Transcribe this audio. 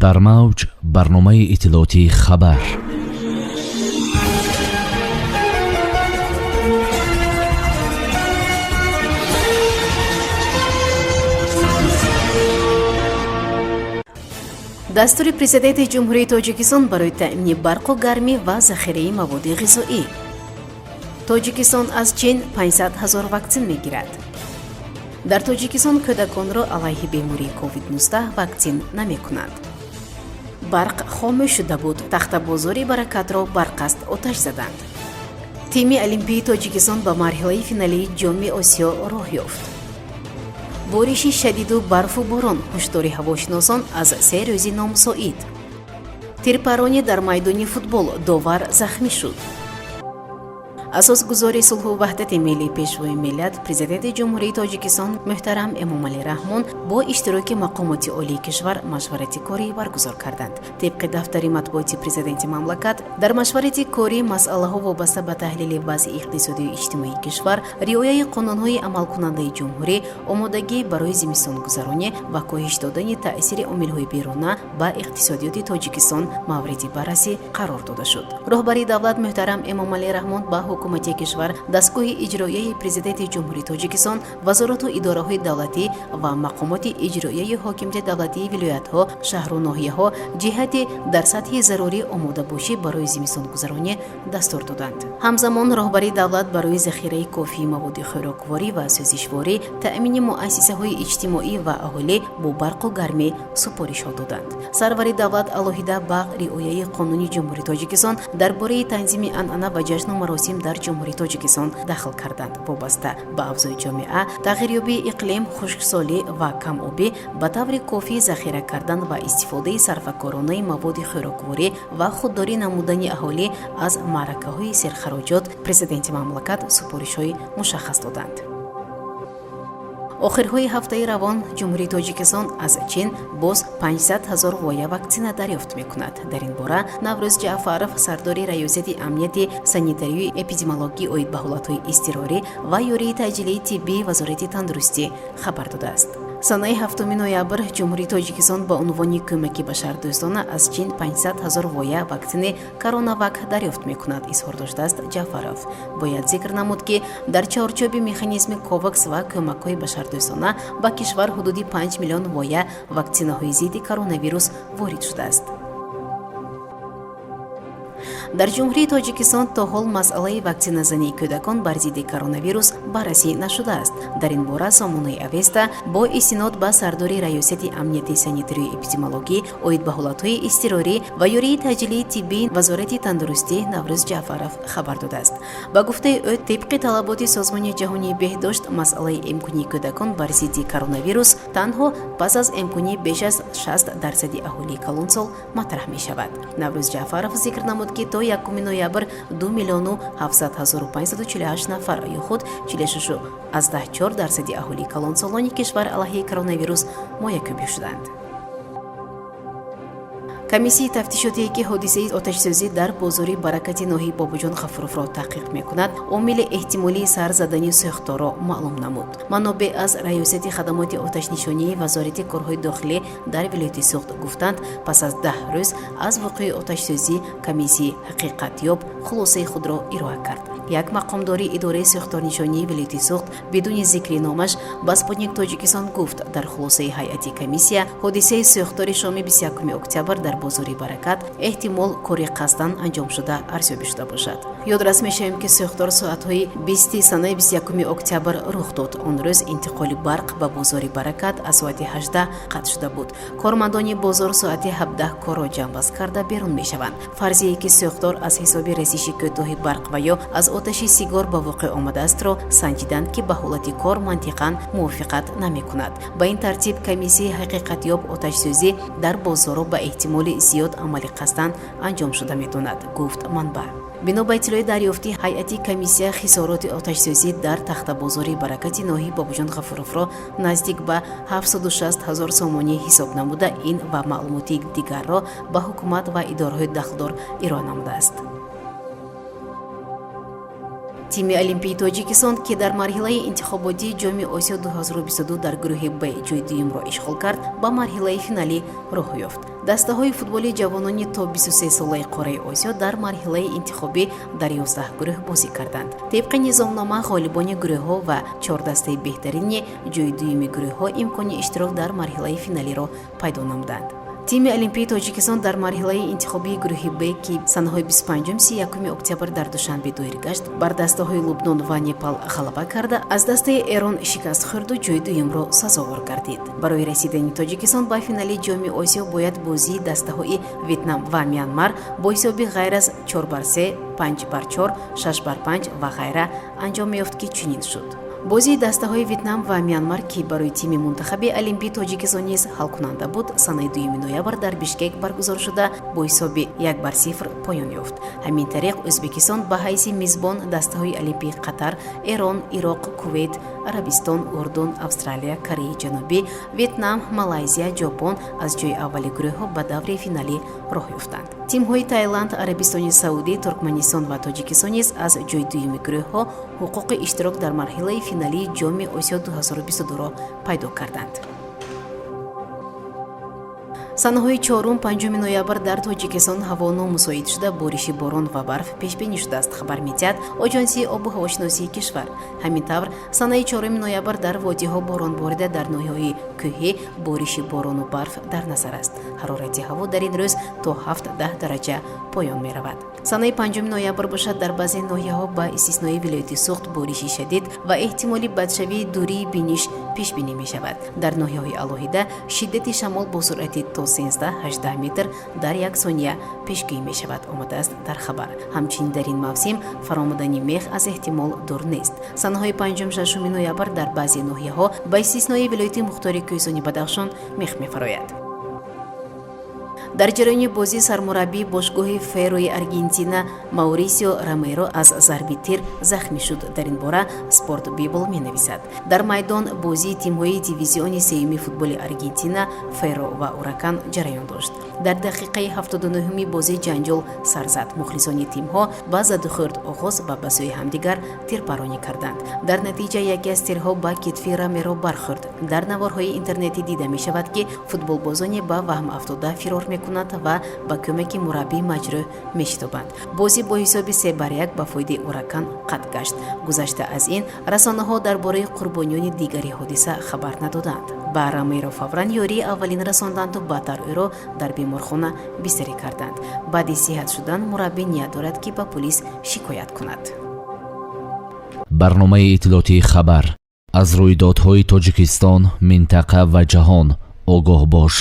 Дар мавҷ барномаи иттилоотии «Хабар». Дастури Президенти Ҷумҳурии Тоҷикистон барои таъмини барқу гармӣ ва захираи маводи ғизоӣ. Тоҷикистон аз Чин 500 ҳазор ваксин мегирад. Дар Тоҷикистон кӯдаконро алайҳи бемории COVID-19 ваксин намекунанд. Барқ хомӯш шуда буд, тахтабозори Баракатро барқаст оташ заданд. Тими Олимпии Тоҷикистон ба марҳилаи финалии Ҷоми Осиё роҳ ёфт. Бориши шадиду барфу борон, ҳушдори ҳавошиносон аз се рӯзи номусоид. Тирпаронӣ дар майдони футбол, довар захмӣ шуд. Асосгузори сулҳу ваҳдати миллӣ, Пешвои миллат, Президенти Ҷумҳурии Тоҷикистон муҳтарам Эмомалӣ Раҳмон бо иштироки мақомоти олии кишвар машварати корӣ баргузор карданд. Тибқи дафтари матбуоти президенти мамлакат, дар машварати корӣ масъалаҳо вобаста ба таҳлили вазъи иқтисодию иҷтимоии кишвар, риояи қонунҳои амалкунандаи ҷумҳурӣ, омодагӣ барои зимистонгузаронӣ ва коҳиш додани таъсири омилҳои беруна ба иқтисодиёти Тоҷикистон мавриди баррасӣ қарор дода шуд. Роҳбари давлат муҳтарам Эмомалӣ Раҳмон ба ҳукумати кишвар, дастгоҳи иҷроияи Президенти Ҷумҳурии Тоҷикистон, вазорату идораҳои давлатӣ ва мақомоти иҷроияи ҳокимияти давлатии вилоятҳо, шаҳру ноҳияҳо ҷиҳати дар сатҳи зарурӣ омодабошӣ барои зимистонгузаронӣ дастур доданд. Ҳамзамон роҳбари давлат барои захираи кофии маводи хӯрокворӣ ва сӯзишворӣ, таъмини муассисаҳои иҷтимоӣ ва аҳолӣ бо барқу гармӣ супоришҳо доданд. Сарвари давлат алоҳида ба риояи Қонуни Ҷумҳурии Тоҷикистон дар бораи танзими анъана ва ҷашну маросим дар Ҷумҳурии Тоҷикистон дахл карданд. Вобаста ба авзои ҷомеа, тағйирёбии иқлим, хушксолӣ ва камобӣ ба таври кофӣ захира кардан ва истифодаи сарфакоронаи маводи хӯрокворӣ ва худдорӣ намудани аҳолӣ аз маъракаҳои серхароҷот президенти мамлакат супоришҳои мушаххас доданд. Охирҳои ҳафтаи равон Ҷумҳурии Тоҷикистон аз Чин боз 500 ҳазор воя ваксина дарёфт мекунад. Дар ин бора Наврӯз Ҷаъфаров, сардори Раёсати амнияти санитарию эпидемиологӣ оид ба ҳолатҳои изтирорӣ ва ёрии таъҷилии тиббии Вазорати тандурустӣ хабар додааст. Санаи 7 ноябр Ҷумҳурии Тоҷикистон ба унвони кӯмаки башардӯстона аз Чин 500 ҳазор воя ваксини Коронавак дарёфт мекунад, изҳор доштааст Ҷаъфаров. Бояд зикр намуд, ки дар чорчӯби механизми Ковакс ва кӯмакҳои башардӯстона ба кишвар ҳудуди 5 миллион воя ваксинаҳои зидди коронавирус ворид шудааст. Дар Ҷумҳурии Тоҷикистон то ҳол масъалаи ваксиназании кӯдакон бар зидди коронавирус баррасӣ нашудааст. Дар ин бора сомонаи Авеста бо истинод ба сардори Раёсати амнияти санитарию эпидемиологӣ оид ба ҳолатҳои изтирорӣ ва ёрии таъҷилии тиббии Вазорати тандурустӣ Наврӯз Ҷаъфаров хабар додааст. Ба гуфтаи ӯ, тибқи талаботи Созмони ҷаҳонии беҳдошт, масъалаи эмкунии кӯдакон бар зидди коронавирус танҳо пас аз эмкунии беш аз 60 дарсади аҳолии калонсол матраҳ мешавад. Наврӯз Ҷаъфаров зикр намуд, ки то 1 ноябр 2 миллиону 700 548 нафар ё худ 46,4% аҳолии калонсолони кишвар алайҳи коронавирус моякӯбӣ шуданд. Комиссияи тафтишотие, ки ҳодисаи оташсӯзӣ дар бозори Баракати ноҳияи Бобоҷон Ғафуровро таҳқиқ мекунад, омили эҳтимолии сар задани сӯхторро маълум намуд. Манобеъ аз Раёсати хадамоти оташнишонии Вазорати корҳои дохилӣ дар вилояти Суғд гуфтанд, пас аз 10 рӯз аз воқеаи оташсӯзӣ комиссияи ҳақиқатёб хулосаи худро ироа кард. Як мақомдори идораи сӯхторнишонии вилояти Суғд бидуни зикри номаш ба Спутник Тоҷикистон гуфт, дар хулосаи ҳайати комиссия ҳодисаи сӯхтори шоми 21 октябр дар бозори Баракат эҳтимол кори қасдан анҷомшуда арзёбӣ шуда бошад. Ёдрас мешавем, ки сӯхтор соатҳои 20 санаи 21 октябр рух дод. Он рӯз интиқоли барқ ба бозори Баракат аз соати 18 қатъ шуда буд. Кормандони бозор соати 17 корро ҷамъбаст карда берун мешаванд. Фарзие, ки сӯхтор аз ҳисоби резиши кӯтоҳи барқ ва ё аз оташи сигор ба воқеъ омадаастро санҷиданд, ки ба ҳолати кор мантиқан мувофиқат намекунад. Ба ин тартиб комиссияи ҳақиқатёб оташсӯзӣ дар бозорро ба эҳтимоли зиёд амали қасдан анҷом шуда медонад, гуфт манбаъ. Бино ба иттилои дарёфтӣ ҳайати комиссия, хисороти оташсӯзӣ дар тахтабозори Баракати ноҳияи Бобоҷон Ғафуровро наздик ба 760 ҳазор сомонӣ ҳисоб намуда, ин ва маълумоти дигарро ба ҳукумат ва идораҳои дахлдор ироа намудааст. Тими Олимпии Тоҷикистон, ки дар марҳилаи интихоботии Ҷоми Осиё 2022 дар гурӯҳи Б ҷои дуюмро ишғол кард, ба марҳилаи финалӣ роҳ ёфт. Дастаҳои футболи ҷавонони то 23-солаи қораи Осиё дар марҳилаи интихобӣ дар 11 гурӯҳ бозӣ карданд. Тибқи низомнома, ғолибони гурӯҳҳо ва чор дастаи беҳтарини ҷои дуюми гурӯҳҳо имкони иштирок дар марҳилаи финалиро пайдо намуданд. Тими Олимпии Тоҷикистон дар марҳилаи интихобии гурӯҳи Б, ки санаҳои 25-31 октябр дар Душанбе доир гашт, бар дастаҳои Лубнон ва Непал ғалаба карда, аз дастаи Эрон шикаст хӯрду ҷои дуюмро сазовор гардид. Барои расидани Тоҷикистон ба финали Ҷоми Осиё бояд бозии дастаҳои Ветнам ва Мянмар бо ҳисоби ғайр аз 4-3, 5-4, 6-5 ва ғайра анҷом меёфт, ки чунин шуд. Бозии дастаҳои Ветнам ва Мянмар, ки барои тими мунтахаби олимпии Тоҷикистон низ ҳалкунанда буд, санаи 2 ноябр дар Бишкек баргузор шуда, бо ҳисоби 1-0 поён ёфт. Ҳамин тариқ, Ӯзбекистон ба ҳайси мизбон дастаҳои олимпии Қатар, Эрон, Ироқ, Кувейт, Арабистон, Урдун, Австралия, Кореяи Ҷанубӣ, Ветнам, Малайзия, Ҷопон аз ҷои аввали гурӯҳҳо ба даври финалӣ роҳ ёфтанд. Тимҳои Таиланд, Арабистони Саудӣ, Туркманистон ва Тоҷикистон низ аз ҷои дуюми гурӯҳҳо ҳуқуқи иштирок дар марҳилаи финалии Ҷоми Осиё 2022-ро пайдо карданд. Санаҳои 4-5 ноябр дар Тоҷикистон ҳаво номусоид шуда, бориши борон ва барф пешбинӣ шудааст, хабар медиҳад Оҷонсии обу ҳавошиносии кишвар. Ҳамин тавр, санаи 4 ноябр дар водиҳо борон борида, дар ноҳияҳои кӯҳӣ бориши борону барф дар назар аст. Ҳарорати ҳаво дар ин рӯз то 7-10 дараҷа поён меравад. Санаи 5 ноябр бошад, дар баъзе ноҳияҳо ба истиснои вилояти Суғд бориши шадид ва эҳтимоли бадшавии дурии биниш пешбинӣ мешавад. Дар ноҳияҳои алоҳида шиддати шамол бо суръати то 13-18 метр дар як сония пешгӯӣ мешавад, омадааст дар хабар. Ҳамчунин дар ин мавсим фаромадани мех аз эҳтимол дур нест. Санаҳои 5-6 ноябр дар баъзе ноҳияҳо ба истиснои вилояти мухтори Кӯҳистони Бадахшон мех мефарояд. Дар ҷараёни бозӣ сармураббии бошгоҳи Феррои Аргентина Маурисио Ромеро аз зарби тир захмӣ шуд. Дар ин бора Спорт Библ менависад. Дар майдон бозии тимҳои дивизиони сеюми футболи Аргентина, Ферро ва Уракан, ҷараён дошт. Дар дақиқаи 79-уми бозӣ ҷанҷол сар зад. Мухлисони тимҳо ба задухӯрд оғоз ва ба сӯи ҳамдигар тирпаронӣ карданд. Дар натиҷа яке аз тирҳо ба китфи Ромеро бархӯрд. Дар наворҳои интернетӣ дида мешавад, ки футболбозоне ба ваҳм афтода фирор мекунанд ва ба кӯмаки мураббии маҷрӯҳ мешитобанд. Бозӣ бо ҳисоби 3-1 ба фоидаи Уракан қатъ гашт. Гузашта аз ин, расонаҳо дар бораи қурбониёни дигари ҳодиса хабар надоданд. Ба Ромеро фавран ёрии аввалин расонданду баъдтар ӯро дар беморхона бистарӣ карданд. Баъди сиҳат шудан мураббӣ ният дорад, ки ба пулис шикоят кунад. Барномаи иттилоотии «Хабар». Аз рӯйдодҳои Тоҷикистон, минтақа ва ҷаҳон огоҳ бош.